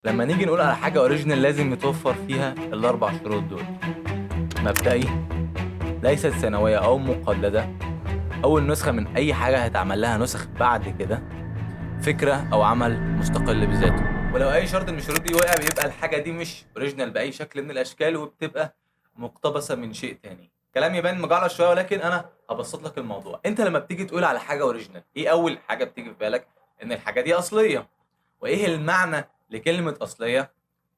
لما نيجي نقول على حاجة original لازم يتوفر فيها الاربع شروط دول: مبدئي، ليست ثانوية او مقلده، اول نسخه من اي حاجة هيتعمل لها نسخ بعد كده، فكرة او عمل مستقل بذاته. ولو اي شرط من الشروط دي وقع بيبقى الحاجة دي مش original باي شكل من الاشكال، وبتبقى مقتبسة من شيء تاني. كلام يبان مجعلص شوية، ولكن انا هبسط لك الموضوع. انت لما بتيجي تقول على حاجة original، ايه اول حاجة بتيجي في بالك؟ ان الحاجة دي اصلية. وايه المعنى لكلمة اصلية؟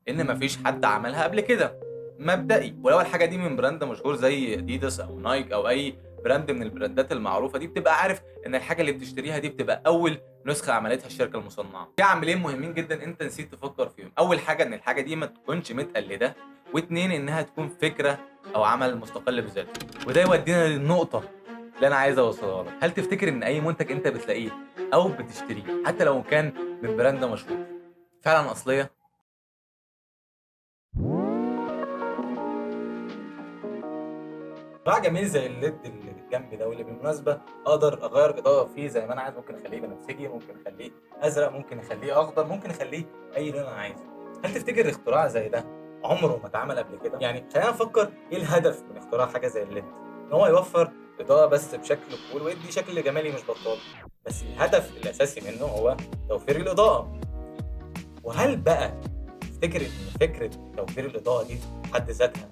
ان مفيش حد عملها قبل كده، مبدئي. ولو الحاجة دي من brand مشهور زي اديداس او نايك او اي brand من البراندات المعروفة دي، بتبقى عارف ان الحاجة اللي بتشتريها دي بتبقى اول نسخه عملتها الشركة المصنعة. في عاملين مهمين جدا انت نسيت تفكر فيهم. اول حاجة ان الحاجة دي ما تكونش متقلده، واتنين انها تكون فكرة او عمل مستقل بذاته. وده يودينا للنقطة اللي انا عايز اوصلها لك. هل تفتكر ان اي منتج انت بتلاقيه او بتشتريه حتى لو كان من brand مشهور فعلا اصلية؟ اختراع جميل زي ال LED اللي بالجنب ده، واللي بالمناسبة اقدر اغير اضاءه فيه زي ما انا عايز، ممكن اخليه بنفسجي، ممكن اخليه ازرق، ممكن اخليه اخضر، ممكن اخليه اي لون انا عايزه. هل تفتكر اختراع زي ده عمره ما اتعمل قبل كده؟ يعني خلينا نفكر ايه الهدف من اختراع حاجة زي ال LED؟ ان هو يوفر اضاءه بس بشكل cool ويدي شكل جمالي مش بطال، بس الهدف الاساسي منه هو توفير الاضاءة. وهل بقى تفتكر ان فكرة توفير الاضاءة دي في حد ذاتها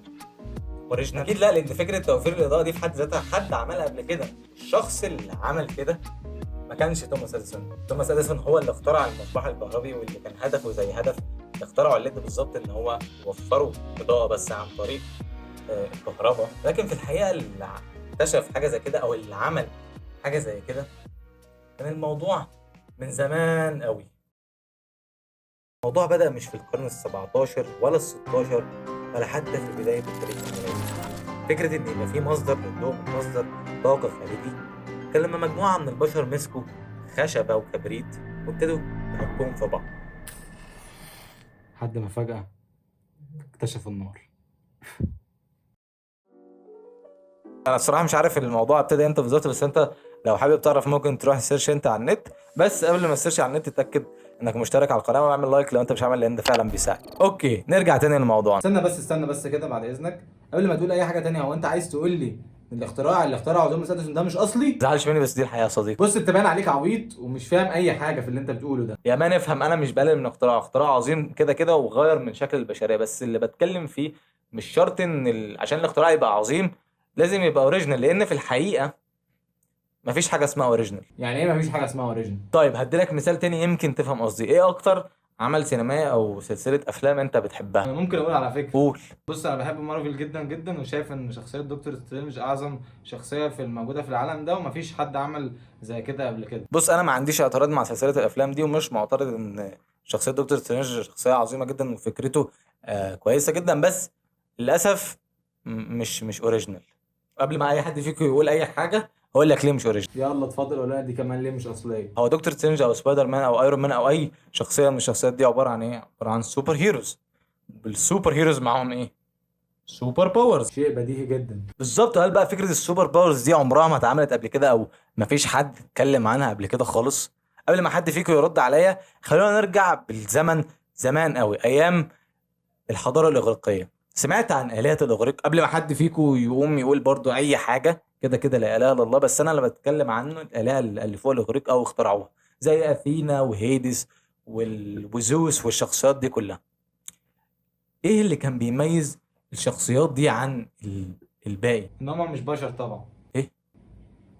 original؟ اكيد لا، لان فكرة توفير الاضاءة دي في حد ذاتها حد عملها قبل كده. الشخص اللي عمل كده ما كانش توماس اديسون. توماس اديسون هو اللي اخترع المصباح الكهربي، واللي كان هدفه زي هدف اللي اخترعوا ال LED بالظبط، ان هو يوفروا اضاءه بس عن طريق الكهرباء. لكن في الحقيقة اللي اكتشف حاجة زي كده او اللي عمل حاجة زي كده كان الموضوع من زمان قوي. الموضوع بدأ مش في القرن ال17 ولا ال16 ولا حتى في بداية التاريخ الميلادي. فكرة إن يبقى في مصدر للضوء من مصدر طاقة خارجي كان لما مجموعة من البشر مسكوا خشبة وكبريت وابتدوا يحكوهم في بعض، لحد ما فجأة اكتشفوا النار. أنا الصراحة مش عارف الموضوع ابتدى امتى بالظبط، بس أنت لو حابب تعرف ممكن تروح search أنت على النت. بس قبل ما ت search على النت اتأكد انك مشترك على القناة واعمل like لو انت مش عامل، لان ده فعلا بيساعد. okay، نرجع تاني للموضوع. استنى بس كده بعد اذنك، قبل ما تقول اي حاجة تانية، هو انت عايز تقول لي ان الاختراع اللي اخترعه توماس اديسون ده مش اصلي؟ ما تزعلش مني بس دي الحقيقة يا صديقي. بص، انت باين عليك عبيط ومش فاهم اي حاجة في اللي انت بتقوله ده. يا ما نفهم، انا مش بقلل من اختراع، اختراع عظيم كده كده وغير من شكل البشرية، بس اللي بتكلم فيه مش شرط ان عشان الاختراع يبقى عظيم لازم يبقى original، لان في الحقيقة مفيش حاجة اسمها original. يعني ايه مفيش حاجة اسمها original؟ طيب هديلك مثال تاني يمكن تفهم قصدي. ايه اكتر عمل سينمائي او سلسلة افلام انت بتحبها؟ انا ممكن اقول على فكرة. قول. بص، انا بحب مارفل جدا جدا، وشايف ان شخصية دكتور سترينج اعظم شخصية في الموجودة في العالم ده، ومفيش حد عمل زي كده قبل كده. بص، انا ما عنديش اعتراض مع سلسلة الافلام دي، ومش معترض ان شخصية دكتور سترينج شخصية عظيمة جدا وفكرته كويسة جدا، بس للاسف مش original. قبل ما اي حد فيكم يقول اي حاجة هقول لك ليه مش original. يلا اتفضل قول لنا دي كمان ليه مش اصلية. هو دكتور سترينج او سبايدر مان او ايرون مان او اي شخصية من الشخصيات دي عبارة عن ايه؟ عبارة عن super heroes. بال super heroes معاهم ايه؟ super powers. شيء بديهي جدا. بالظبط. هل بقى فكرة ال super powers دي عمرها ما اتعملت قبل كده او ما فيش حد اتكلم عنها قبل كده خالص؟ قبل ما حد فيكم يرد عليا خلونا نرجع بالزمن زمان قوي، ايام الحضارة الاغريقية. سمعت عن آلهة الإغريق؟ قبل ما حد فيكم يقوم يقول برضو أي حاجة، كده كده لا إله إلا الله، بس أنا اللي بتكلم عنه الآلهة اللي فوق الإغريق أو اخترعوها، زي أثينا وهيدس وزوس والشخصيات دي كلها. إيه اللي كان بيميز الشخصيات دي عن الباقي؟ إن هما مش بشر طبعا. إيه؟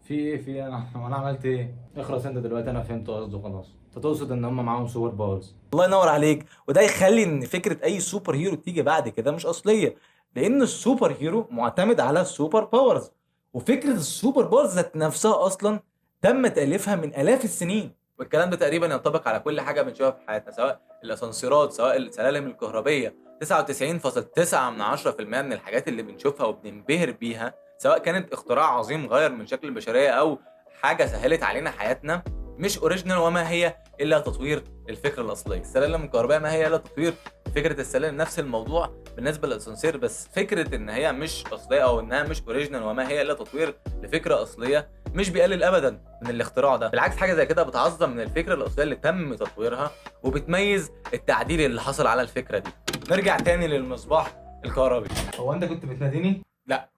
في إيه؟ في أنا عملت إيه؟ اخلص أنت دلوقتي، أنا فهمت قصده خلاص. أنت تقصد إن هما معاهم super powers. الله ينور عليك. وده يخلي ان فكرة اي super hero تيجي بعد كده مش اصلية، لان ال super hero معتمد على ال super powers، وفكره ال super powers ذات نفسها اصلا تم تاليفها من الاف السنين. والكلام ده تقريبا ينطبق على كل حاجة بنشوفها في حياتنا، سواء الاسانسيرات، سواء السلالم الكهربيه. 99.9% من الحاجات اللي بنشوفها وبننبهر بيها، سواء كانت اختراع عظيم غير من شكل البشرية او حاجة سهلت علينا حياتنا، مش original وما هي الا تطوير الفكرة الاصلية. السلالم الكهربائية ما هي الا تطوير لفكرة السلالم، نفس الموضوع بالنسبة للاسانسير. بس فكرة ان هي مش اصلية او انها مش original وما هي الا تطوير لفكرة اصلية مش بيقلل ابدا من الاختراع ده، بالعكس حاجة زي كده بتعظم من الفكرة الاصلية اللي تم تطويرها وبتميز التعديل اللي حصل على الفكرة دي. نرجع تاني للمصباح الكهربي. هو انت كنت بتناديني؟ لا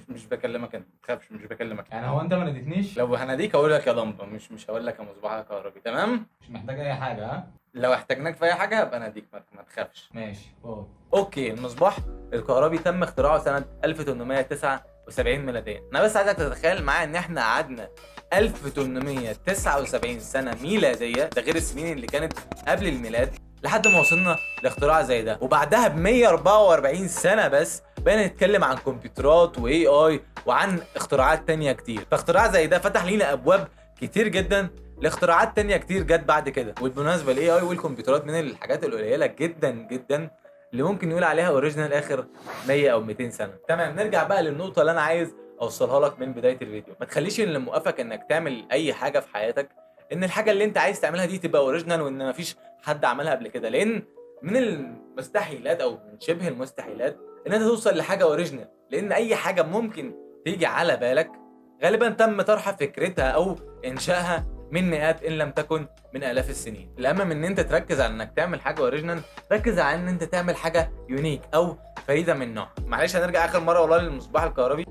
مش بكلمك انت، ما تخافش مش بكلمك. يعني هو انت ما ناديتنيش؟ لو هناديك هقول لك يا لمبة، مش هقول لك يا مصباح كهربي. تمام؟ مش محتاج اي حاجة. ها؟ لو احتاجناك في اي حاجة هبقى اناديك، ما تخافش. ماشي. okay، المصباح الكهربي تم اختراعه سنة 1879 ميلاديا. انا بس عايزك تتخيل معايا ان احنا قعدنا 1879 سنة ميلادية، ده غير السنين اللي كانت قبل الميلاد، لحد ما وصلنا لاختراع زي ده. وبعدها ب 144 سنة بس بقينا نتكلم عن كمبيوترات و AI وعن اختراعات تانية كتير. فاختراع زي ده فتح لينا ابواب كتير جدا لاختراعات تانية كتير جت بعد كده. وبالمناسبة ال AI والكمبيوترات من الحاجات القليلة جدا جدا اللي ممكن نقول عليها original اخر 100 او 200 سنة. تمام، نرجع بقى للنقطة اللي انا عايز اوصلها لك من بداية الفيديو. ما تخليش اللي موقفك انك تعمل اي حاجة في حياتك ان الحاجة اللي انت عايز تعملها دي تبقى original وان مفيش حد عملها قبل كده، لان من المستحيلات او من شبه المستحيلات ان انت توصل لحاجة original، لان اي حاجة ممكن تيجي على بالك غالبا تم طرح فكرتها او انشائها من مئات ان لم تكن من الاف السنين. الاهم من ان انت تركز على انك تعمل حاجة original، ركز على ان انت تعمل حاجة unique او فريدة من نوعها. معلش هنرجع اخر مرة والله للمصباح الكهربي.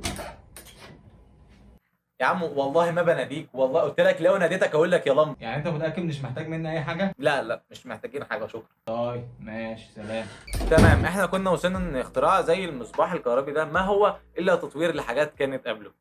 يا عم والله ما بناديك، والله قلت لك لو ناديتك اقول لك يا لمبة. يعني انت متاكد مش محتاج مني اي حاجة؟ لا لا مش محتاجين حاجة، شكرا. طيب ماشي، سلام. تمام، احنا كنا وصلنا ان اختراع زي المصباح الكهربي ده ما هو الا تطوير لحاجات كانت قبله.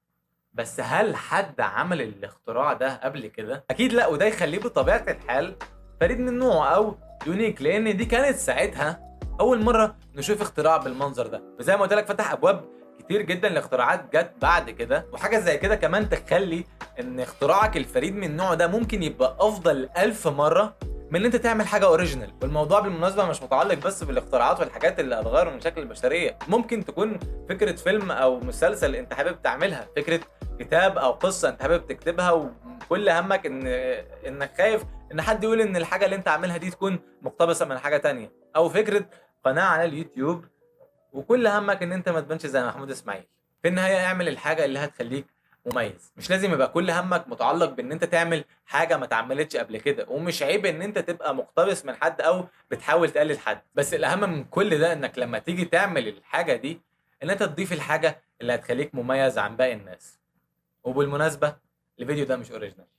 بس هل حد عمل الاختراع ده قبل كده؟ اكيد لا، وده يخليه بطبيعة الحال فريد من نوعه او unique، لان دي كانت ساعتها اول مرة نشوف اختراع بالمنظر ده. وزي ما قلت لك فتح ابواب كتير جدا لاختراعات جت بعد كده. وحاجه زي كده كمان تخلي ان اختراعك الفريد من نوعه ده ممكن يبقى افضل 1000 مرة من ان انت تعمل حاجة original. والموضوع بالمناسبة مش متعلق بس بالاختراعات والحاجات اللي هتغير من شكل البشرية، ممكن تكون فكرة فيلم او مسلسل انت حابب تعملها، فكرة كتاب او قصة انت حابب تكتبها، وكل همك انك خايف ان حد يقول ان الحاجة اللي انت عاملها دي تكون مقتبسة من حاجة تانية، او فكرة قناة على اليوتيوب وكل همك ان انت ما تبانش زي محمود اسماعيل. في النهاية اعمل الحاجة اللي هتخليك مميز. مش لازم يبقى كل همك متعلق بان انت تعمل حاجة ما اتعملتش قبل كده، ومش عيب ان انت تبقى مقتبس من حد او بتحاول تقلد حد، بس الاهم من كل ده انك لما تيجي تعمل الحاجة دي ان انت تضيف الحاجة اللي هتخليك مميز عن باقي الناس. وبالمناسبة الفيديو ده مش original.